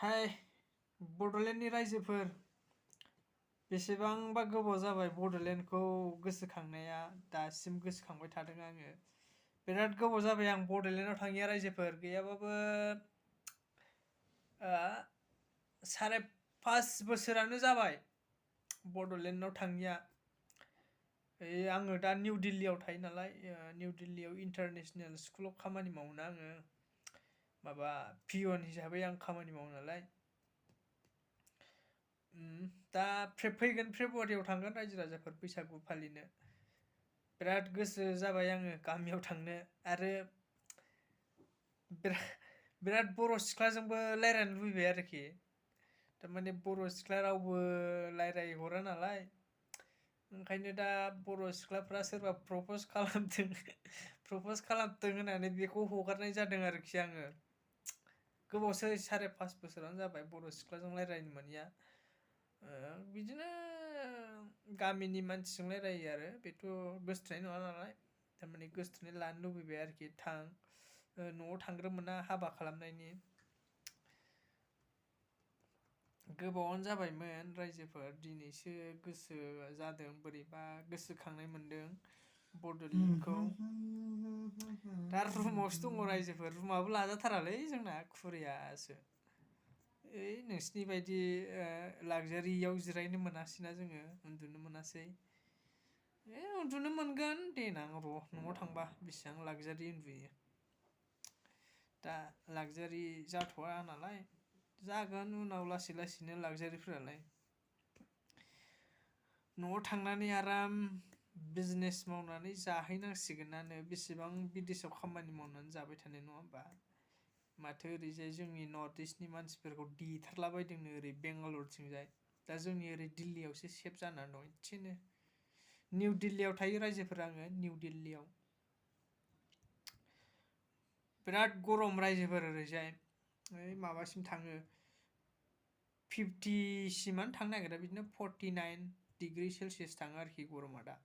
हाय बड'लेण्डनि रायजोफोर बेसेबांबा गोबाव जाबाय बड'लेण्डखौ गोसोखांनाया दासिम गोसोखांबाय थादों आङो बिराद गोबाव जाबाय आं बड'लेण्डआव थाङिया रायजोफोर गैयाबाबो सारे 5 बोसोरानो जाबाय बड'लेण्डआव थाङिया आङो दा निउ दिल्लीयाव थायो नालाय निउ दिल्लीयाव इन्टारनेशनेल स्कुलाव खामानि मावोना आङो माबा पियन हिसाबै आं खामानि मावो नालाय दा फैगोन फेब्रुवारियाव थांगोन रायजो राजाफोर बैसागु फालिनो बिराद गोसो जाबाय आङो गामियाव थांनो आरो बिराद बर' सिख्लाजोंबो रायज्लायनो लुबैबाय आरोखि थारमाने बर' सिख्ला रावबो रायज्लायहरा नालाय ओंखायनो दा बर' सिख्लाफ्रा सोरबा प्रप'ज खालामदों होननानै बेखौ हगारनाय जादों आरोखि आङो गोबावसै सारे 5 बोसोरानो जाबाय बर' सिख्लाजों रायज्लायनो मोनिया बिदिनो गामिनि मानसिजों रायज्लायो आरो बेथ' गोसोथोनाय नङा नालाय थारमाने गोसोथोनाय लानो लुबैबाय आरोखि न'आव थांग्रोमोना हाबा खालामनायनि गोबावानो जाबायमोन रायजोफोर दिनैसो गोसो जादों बोरैबा गोसोखांनाय मोन्दों बड'लेण्डखौ दा रुमावसो दङ रायजोफोर रुमाबो लाजाथारालै जोंना खुरियासो नोंसिनि बायदि लागजारियाव जिरायनो मोनासैना जोङो उन्दुनो मोनासै उन्दुनो मोनगोन देनां र' न'आव थांबा बेसेबां लागजारि उन्दुयो दा लागजारि जाथ'वा नालाय जागोन उनाव लासै लासैनो लागजारिफोरालाय न'आव थांनानै आराम बिजनेस मावनानै जाहैनांसिगोनानो बेसेबां बिदेशआव खामानि मावनानै जाबाय थानाय नङा होमबा माथो ओरैजाय जोंनि नर्थ इस्टनि मानसिफोरखौ देथारलाबायदोंनो ओरै बेंगालरथिंजाय दा जोंनि ओरै दिल्लीयावसो सेफ जानानै दं एसेनो निउ दिल्लीयाव थायो रायजोफोर आङो निउ दिल्लीयाव बिराद गरम रायजोफोर ओरैजाय माबासिम थाङो 50 सिमानो थांनो नागिरा बिदिनो 49 डिग्री सेलसियास थाङो आरोखि गरमा दा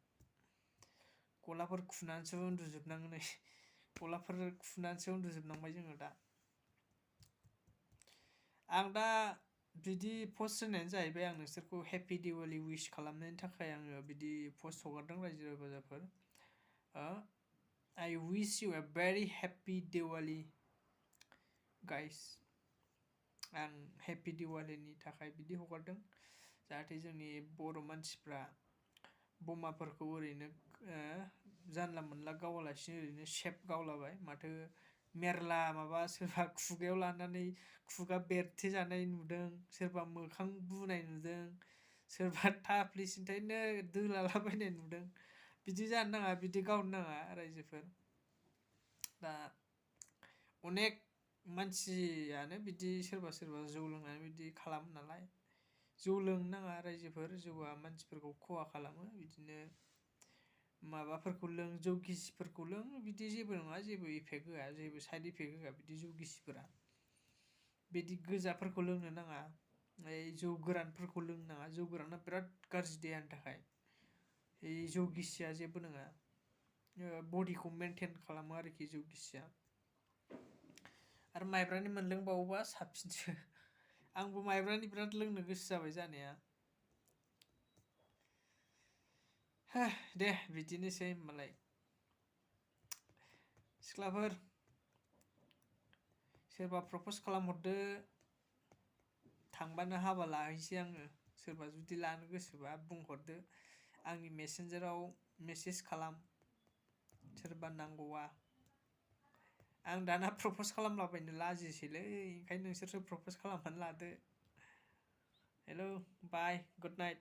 गलाफोर खुनानैसो उन्दुजोबनाङो नै गलाफोर खुनानैसो उन्दुजोबनांबाय जोङो दा आं दा बिदि पस्ट होनायानो जाहैबाय आं नोंसोरखौ हेपि दिवाली विश खालामनायनि थाखाय आङो बिदि पस्ट हगारदों रायजो राजाफोर I wish you a very happy Diwali guys आं हेपि दिवालीनि थाखाय बिदि हगारदों जाहाथे जोंनि बर' मानसिफ्रा बमाफोरखौ ओरैनो जानला मोनला गावालासिनो ओरैनो सेफ गावलाबाय माथो मेरला माबा सोरबा खुगायाव लानानै खुगा बेरथे जानाय नुदों सोरबा मोखां बुनाय नुदों सोरबा थाफ्लि सिन्थायनो दोलालाबायनाय नुदों बिदि जानो नाङा बिदि गावनो नाङा रायजोफोर दा अनेक मानसियानो बिदि सोरबा सोरबा जौ लोंनानै बिदि खालामो नालाय जौ लोंनो नाङा रायजोफोर जौआ मानसिफोरखौ खहा खालामो बिदिनो माबाफोरखौ लों जौ गिसिफोरखौ लों बिदि जेबो नङा जेबो इफेक्ट होआ जेबो साइड इफेक्ट होआ बिदि जौ गिसिफोरा बिदि गोजाफोरखौ लोंनो नाङा जौ गोरानफोरखौ लोंनो नाङा जौ गोराना बिराद गाज्रि देहानि थाखाय जौ गिसिया जेबो नङा बडिखौ मेनटेन खालामो आरोखि जौ गिसिया आरो माइब्रानि मोनलोंबावोबा साबसिनसो आंबो माइब्रानि बिराद लोंनो गोसो जाबाय जानाया दे बिदिनोसै होमबालाय सिख्लाफोर सोरबा प्रप'ज खालामहरदो थांबानो हाबा लाहैसै आङो सोरबा जुदि लानो गोसोबा बुंहरदो आंनि मेसेन्जाराव मेसेज खालाम सोरबा नांगौबा आं दाना प्रप'ज खालामलाबायनो लाजिसैलै ओंखायनो नोंसोरसो प्रप'ज खालामनानै लादो हेल' बाय गुड नाइट